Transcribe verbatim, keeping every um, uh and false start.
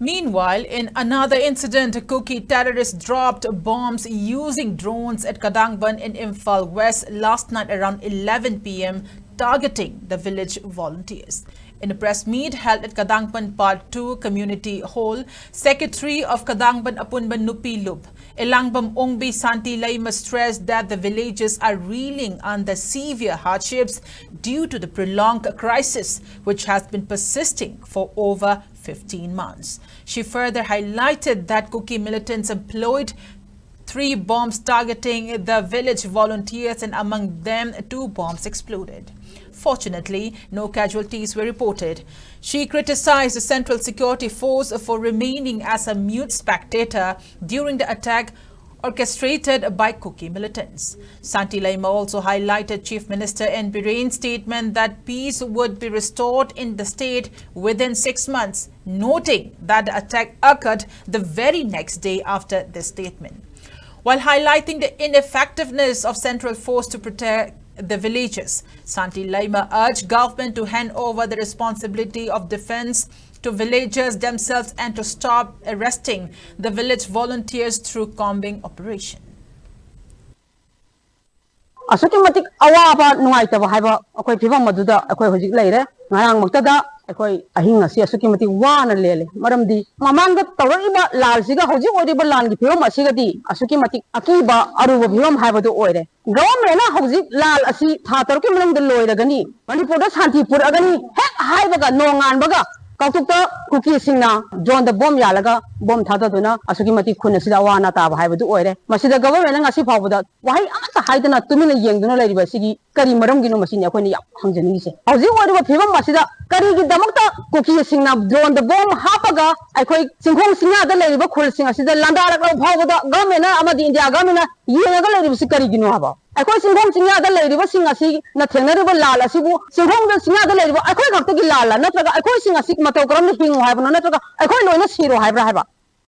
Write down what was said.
Meanwhile, in another incident, Kuki terrorists dropped bombs using drones at Kadangban in Imphal West last night around eleven p m, targeting the village volunteers. In a press meet held at Kadangban Part two Community Hall, Secretary of Kadangban Apunban Nupi Lup, Elangbam Ongbi Santi Leima stressed that the villagers are reeling under severe hardships due to the prolonged crisis, which has been persisting for over fifteen months. She further highlighted that Kuki militants employed three bombs targeting the village volunteers, and among them, two bombs exploded. Fortunately, no casualties were reported. She criticized the Central Security Force for remaining as a mute spectator during the attack orchestrated by Kuki militants. Santi Leima also highlighted Chief Minister N Biren's statement that peace would be restored in the state within six months, noting that the attack occurred the very next day after this statement. While highlighting the ineffectiveness of central force to protect the villages, Santi Leima urged government to hand over the responsibility of defense to villagers themselves and to stop arresting the village volunteers through combing operation. ꯑꯁꯨꯛꯀꯤ ꯃꯇꯤꯛ ꯑꯋꯥꯕ, ꯅꯨꯡꯉꯥꯏꯇꯕ ꯍꯥꯏꯕ ꯑꯩꯈꯣꯏ ꯐꯤꯕꯝ ꯑꯗꯨꯗ ꯑꯩꯈꯣꯏ ꯍꯧꯖꯤꯛ ꯂꯩꯔꯦ꯫ ꯉꯔꯥꯡꯃꯛꯇꯗ ꯑꯩꯈꯣꯏ ꯑꯍꯤꯡ ꯑꯁꯤ ꯑꯁꯨꯛꯀꯤ ꯃꯇꯤꯛ ꯋꯥꯅ ꯂꯦꯜꯂꯦ꯫ ꯃꯔꯝꯗꯤ ꯃꯃꯥꯡꯗ ꯇꯧꯔꯛꯏꯕ ꯂꯥꯜꯁꯤꯒ ꯍꯧꯖꯤꯛ ꯑꯣꯏꯔꯤꯕ ꯂꯥꯟꯒꯤ ꯐꯤꯕꯝ ꯑꯁꯤꯒꯗꯤ ꯑꯁꯨꯛꯀꯤ ꯃꯇꯤꯛ ꯑꯀꯤꯕ ꯑꯔꯨꯕ ꯐꯤꯕꯝ ꯍꯥꯏꯕꯗꯨ ꯑꯣꯏꯔꯦ꯫ ꯒꯚꯔꯟꯃꯦꯟꯅ ꯍꯧꯖꯤꯛ ꯂꯥꯜ ꯑꯁꯤ ꯊꯥ ꯇꯔꯨꯛꯀꯤ ꯃꯅꯨꯡꯗ ꯂꯣꯏꯔꯒꯅꯤ, ꯃꯅꯤꯄꯨꯔꯗ ꯁꯥꯟꯇꯤ ꯄꯨꯔꯛꯑꯒꯅꯤ ꯍꯦꯛ ꯍꯥꯏꯕꯒ ꯅꯣꯡꯉꯥꯟꯕꯒ ꯀꯥꯡꯇꯨꯛꯇ ꯀꯨꯀꯤꯁꯤꯡꯅ ꯗ꯭ꯔꯣꯟꯗ ꯕꯣꯝ ꯌꯥꯜꯂꯒ ꯕꯣꯝ ꯊꯥꯗꯗꯨꯅ ꯑꯁꯨꯛꯀꯤ ꯃꯇꯤꯛ ꯈꯨꯟ ꯑꯁꯤꯗ ꯑꯋꯥ ꯑꯅꯥ ꯇꯥꯕ ꯍꯥꯏꯕꯗꯨ ꯑꯣꯏꯔꯦ꯫ ꯃꯁꯤꯗ ꯒꯚꯔꯟꯃꯦꯟꯅ ꯉꯁꯤ ꯐꯥꯎꯕꯗ ꯋꯥꯍꯩ ꯑꯃꯠꯇ ꯍꯥꯏꯗꯅ ꯇꯨꯃꯤꯟꯅ ꯌꯦꯡꯗꯨꯅ ꯂꯩꯔꯤꯕ ꯑꯁꯤꯒꯤ ꯀꯔꯤ ꯃꯔꯝꯒꯤꯅꯣ, ꯃꯁꯤꯅꯤ ꯑꯩꯈꯣꯏꯅ ꯌꯥꯝ ꯍꯪꯖꯅꯤꯡꯉꯤꯁꯦ꯫ ꯍꯧꯖꯤꯛ ꯑꯣꯏꯔꯤꯕ ꯐꯤꯕꯝ ꯑꯁꯤꯗ ꯀꯔꯤꯒꯤꯗꯃꯛꯇ ꯀꯨꯀꯤꯁꯤꯡꯅ ꯗ꯭ꯔꯣꯟꯗ ꯕꯣꯝ ꯍꯥꯞꯄꯒ ꯑꯩꯈꯣꯏ ꯆꯤꯡꯈꯣꯡ ꯆꯤꯡꯌꯥꯗ ꯂꯩꯔꯤꯕ ꯈꯨꯜꯁꯤꯡ ꯑꯁꯤꯗ ꯂꯥꯟꯗꯥꯔꯛꯂꯕ ꯐꯥꯎꯕꯗ ꯒꯚꯔꯟꯃꯦꯟꯅ ꯑꯃꯗꯤ ꯏꯟꯗꯤꯌꯥ ꯒꯚꯔꯟꯃꯦꯟꯅ ꯌꯦꯡꯉꯒ ꯂꯩꯔꯤꯕꯁꯤ ꯀꯔꯤꯒꯤꯅꯣ ꯍꯥꯏꯕ? ꯑꯩꯈꯣꯏ ꯆꯤꯡꯈꯣꯡ ꯆꯤꯡꯌꯥꯗ ꯂꯩꯔꯤꯕꯁꯤꯡ ꯑꯁꯤꯅ ꯊꯦꯡꯅꯔꯤꯕ ꯂꯥꯜ ꯑꯁꯤꯕꯨ ꯆꯤꯡꯈꯣꯡꯗ ꯆꯤꯡꯌꯥꯗ ꯂꯩꯔꯤꯕ ꯑꯩꯈꯣꯏ ꯈꯛꯇꯒꯤ ꯂꯥꯜꯂ, ꯅꯠꯇ꯭ꯔꯒ ꯑꯩꯈꯣꯏꯁꯤꯡ ꯑꯁꯤ ꯃꯇꯧ ꯀꯔꯝꯅ ꯍꯤꯡꯉꯨ ꯍꯥꯏꯕꯅꯣ, ꯅꯠꯇ꯭ꯔꯒ ꯑꯩꯈꯣꯏ ꯂꯣꯏꯅ ꯁꯤꯔꯣ ꯍꯥꯏꯕ꯭ꯔꯥ ꯍꯥꯏꯕ?